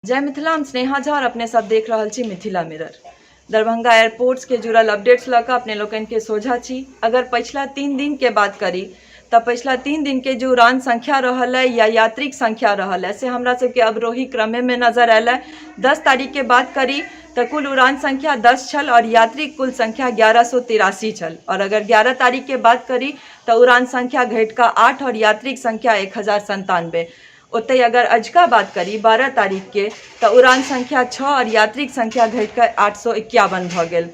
जय मिथिला, हम स्नेहा झा और अपने सब देख रहल छी मिथिला मिरर। दरभंगा एयरपोर्ट्स के जुड़ल अपडेट्स लऽ कऽ अपने लोकनि के सोझा छी। अगर पछिला 3 दिन के बात करी तऽ पछिला 3 दिन के जे उड़ान संख्या रहल है या यात्रीक संख्या रहल है से हमरा सबके अवरोही क्रमे में नजर आयल है। 10 तारीख के बात करी तऽ कुल उड़ान संख्या 10 छल और यात्रीक कुल संख्या 1183 छल। और अगर 11 तारीख के बात करी तऽ उड़ान संख्या घटि कऽ 8 और यात्रीक संख्या 1097। ओतहि अगर अजुका बात करी 12 तारीख के तऽ उड़ान संख्या 6 और यात्रीक संख्या घटि कऽ 851 भऽ गेल।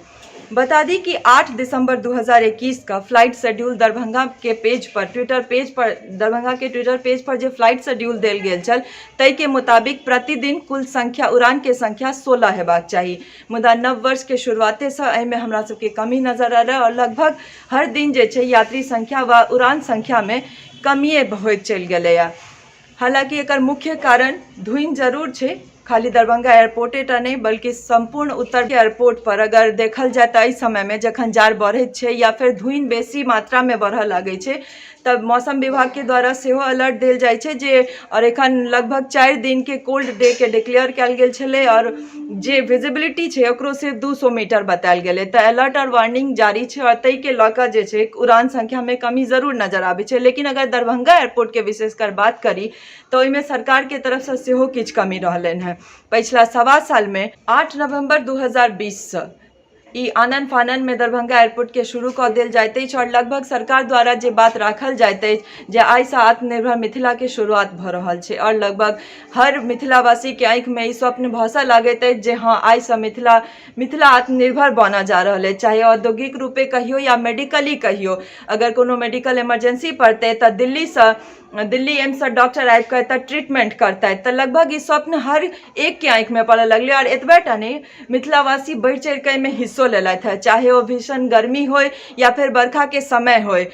बता दी कि 8 दिसंबर 2021 का फ्लाइट शेड्यूल दरभंगा के पेज पर ट्विटर पेज पर दरभंगा के ट्विटर पेज पर जे फ्लाइट शेड्यूल देल गेल छल ताहि के मुताबिक प्रतिदिन कुल संख्या उड़ान के संख्या 16 हेबाक चाही, मुदा नव वर्ष के शुरुआते से एहिमे हमरा सबके कमी नजर आयल और लगभग हर दिन जे छै यात्री संख्या व उड़ान संख्या में कमिए होइत चलि गेलैए। हालांकि एकर मुख्य कारण धुइन जरूर छै, खाली दरभंगा एयरपोर्टे टा नहि बल्कि सम्पूर्ण उत्तर एयरपोर्ट पर अगर देखल जाय तऽ एहि समयमे जखन जाड़ बढ़ैत छै या फेर धुइन बेसी मात्रामे बढ़ऽ लागै छै तब मौसम विभागके द्वारा सेहो अलर्ट देल जाइ छै जे, आओर एखन लगभग 4 दिनके कोल्ड डे के डिक्लेयर कयल गेल छलै और जे विजिबिलिटी छै ओकरो सिर्फ 200 मीटर बतायल गेलै, तऽ अलर्ट और वार्निंग जारी छै और ताहिके लऽ कऽ जे छै उड़ान संख्यामे कमी जरूर नजर आबै छै। लेकिन अगर दरभंगा एयरपोर्टके विशेषकर बात करी तऽ ओहिमे सरकारके तरफसँ सेहो किछु कमी रहलनि हेँ। पछिला 1.25 सालमे 8 नवम्बर 2020सँ ई आनन फानन में दरभंगा एयरपोर्ट के शुरू कऽ देल जाइत अछि और लगभग सरकार द्वारा जे बात राखल जाइत अछि जे आइसँ आत्मनिर्भर मिथिला के शुरुआत भऽ रहल छै और लगभग हर मिथिलावासी के आँखि में ई स्वप्न भसऽ लागैत अछि जे हँ आइसँ मिथिला मिथिला आत्मनिर्भर बनऽ जा रहल अछि, चाहे औद्योगिक रूपे कहियौ या मेडिकली कहियौ। अगर कोनो मेडिकल इमरजेंसी पड़तै तऽ दिल्लीसँ दिल्ली एम्ससँ डॉक्टर आबि कऽ एतऽ ट्रीटमेंट करतथि, तऽ लगभग ई स्वप्न हर एकके आँखिमे पड़ऽ लगलै। आओर एतबे टा नहि, मिथिलावासी बढ़ि चढ़ि कऽ एहिमे हिस्सो लेलथि हेँ, चाहे ओ भीषण गर्मी होइ या फेर बरखाके समय होइ,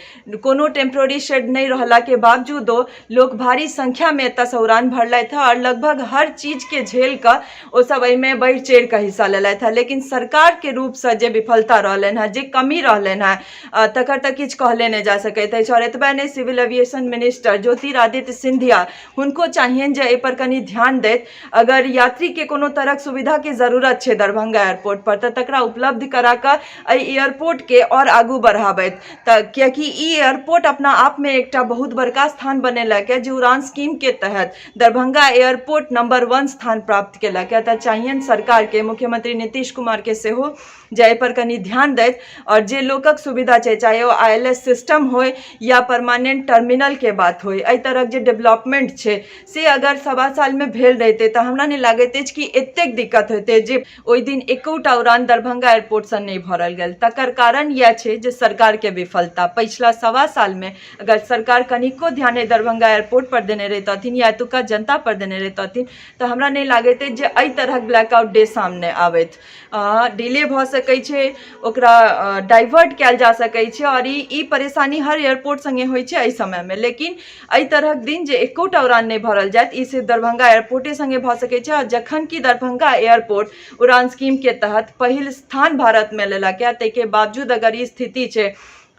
कोनो टेम्प्रोरी शेड नहि रहलाके बावजूदो लोक भारी संख्यामे एतऽसँ उड़ान भरलथि हेँ और लगभग हर चीजके झेल कऽ ओसभ एहिमे बढ़ि चढ़ि कऽ हिस्सा लेलथि हेँ। लेकिन सरकारके रूपसँ जे विफलता रहलनि हेँ, जे कमी रहलनि हेँ, तकर तऽ किछु कहले नहि जा सकैत अछि। आओर एतबे नहि, civil aviation minister Jyotiraditya Scindia हुनको चाहियनि जे एहिपर कनि ध्यान दैत। अगर यात्रीके कोनो तरहक सुविधाके जरूरत छै दरभंगा एयरपोर्ट पर तऽ तकरा उपलब्ध करा कऽ एहि एयरपोर्टके आओर आगू बढ़ाबैत, तऽ कियाकि ई एयरपोर्ट अपना आपमे एकटा बहुत बड़का स्थान बनेलक जे उड़ान स्कीमके तहत दरभंगा एयरपोर्ट नंबर 1 स्थान प्राप्त केलक। तऽ चाहियनि सरकारके, मुख्यमंत्री नीतीश कुमारके सेहो जे एहिपर कनि ध्यान दैत और जे लोकक सुविधा छै, चाहे ओ ILS system होइ या परमानेंट टर्मिनलके बात होइ, एहि तरहक जे डेवलपमेंट छै से अगर 1.25 सालमे भेल रहितै तऽ हमरा नहि लागैत अछि कि एतेक दिक्कत होइतै जे ओहि दिन एकोटा उड़ान दरभंगा एयरपोर्टसँ नहि भरल गेल। तकर कारण इएह छै जे सरकारके विफलता। पछिला 1.25 सालमे अगर सरकार कनिको ध्यान दरभंगा एयरपोर्ट पर देने रहितथिन या एतुका जनता पर देने रहितथिन तऽ हमरा नहि लागैत अछि जे एहि तरहक ब्लैकआउट डे सामने आबैत। डिले भऽ सकै छै, ओकरा डाइवर्ट कयल जा सकै छै आओर ई परेशानी हर एयरपोर्ट सङ्गे होइ छै एहि समयमे, लेकिन एहि तरहक दिन जे एकोटा उड़ान नहि भरल जायत ई सिर्फ दरभंगा एयरपोर्टे सङ्गे भऽ सकै छै। आओर जखन कि दरभंगा एयरपोर्ट उड़ान स्कीमके तहत पहिल स्थान भारतमे लेलक यऽ, ताहिके बावजूद अगर ई स्थिति छै,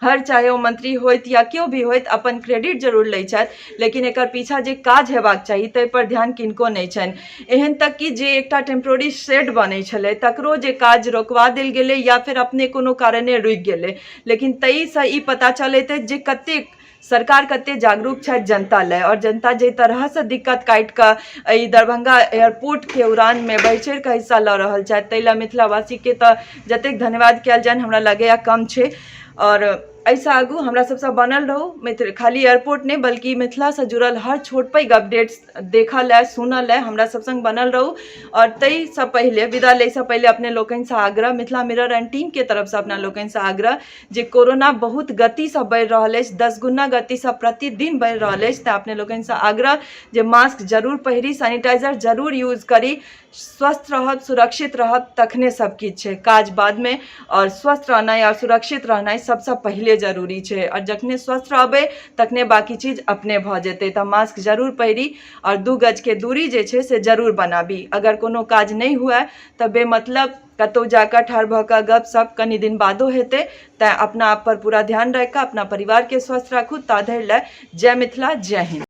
हर चाहे ओ मंत्री होइत या केओ भी होइत अपन क्रेडिट जरूर लै छथि, लेकिन एकर पीछा जे काज हेबाक चाही ताहि पर ध्यान किनको नहि छनि। एहन तक कि जे एकटा टेम्प्रोरी शेड बनै छलै तकरो जे काज रोकवा देल गेलै या फेर अपने कोनो कारणे रुकि गेलै, लेकिन ताहिसँ ई पता चलैत अछि जे कतेक सरकार कते जागरूक छथि जनता लए और जनता जाहि तरहसँ दिक्कत काटि कऽ एहि दरभंगा एयरपोर्टके उड़ानमे बढ़ि चढ़ि कऽ हिस्सा लऽ रहल छथि, ताहि लए मिथिलावासीके तऽ जतेक धन्यवाद कयल जानि हमरा लगैए कम छै। आओर एहिसँ आगू हमरा सबसँ बनल रहू, मिथिल खाली एयरपोर्ट नहि बल्कि मिथिलासँ जुड़ल हर छोट पैघ अपडेट्स देखऽ लए सुनऽ लए हमरा सब सङ्ग बनल रहू। आओर ताहिसँ पहिले विदा लैसँ पहिले अपने लोकनिसँ आग्रह, मिथिला मिरर एंड टीमके तरफसँ अपना लोकनिसँ आग्रह जे कोरोना बहुत गतिसँ बढ़ि रहल अछि, 10 गुना गतिसँ प्रतिदिन बढ़ि रहल अछि, तऽ अपने लोकनिसँ आग्रह जे मास्क जरूर पहिरी, सैनिटाइजर जरूर यूज करी, स्वस्थ रहब सुरक्षित रहब तखने सब किछु छै, काज बादमे, आओर स्वस्थ रहनाइ आओर सुरक्षित रहनाइ सबसँ पहिले जरूरी छै। आओर जखने स्वस्थ रहबै तखने बाँकी चीज अपने भऽ जेतै। तऽ मास्क जरूर पहिरी आओर 2 गजके दूरी जे छै से जरूर बनाबी। अगर कोनो काज नहि हुए तऽ बेमतलब कतहु जाकऽ ठाढ़ भऽ कऽ गपशप कनि दिन बादो हेतै, तैँ अपना आप पर पूरा ध्यान राखि कऽ अपना परिवारके स्वस्थ राखू। ता धरि लए जय मिथिला, जय हिन्द।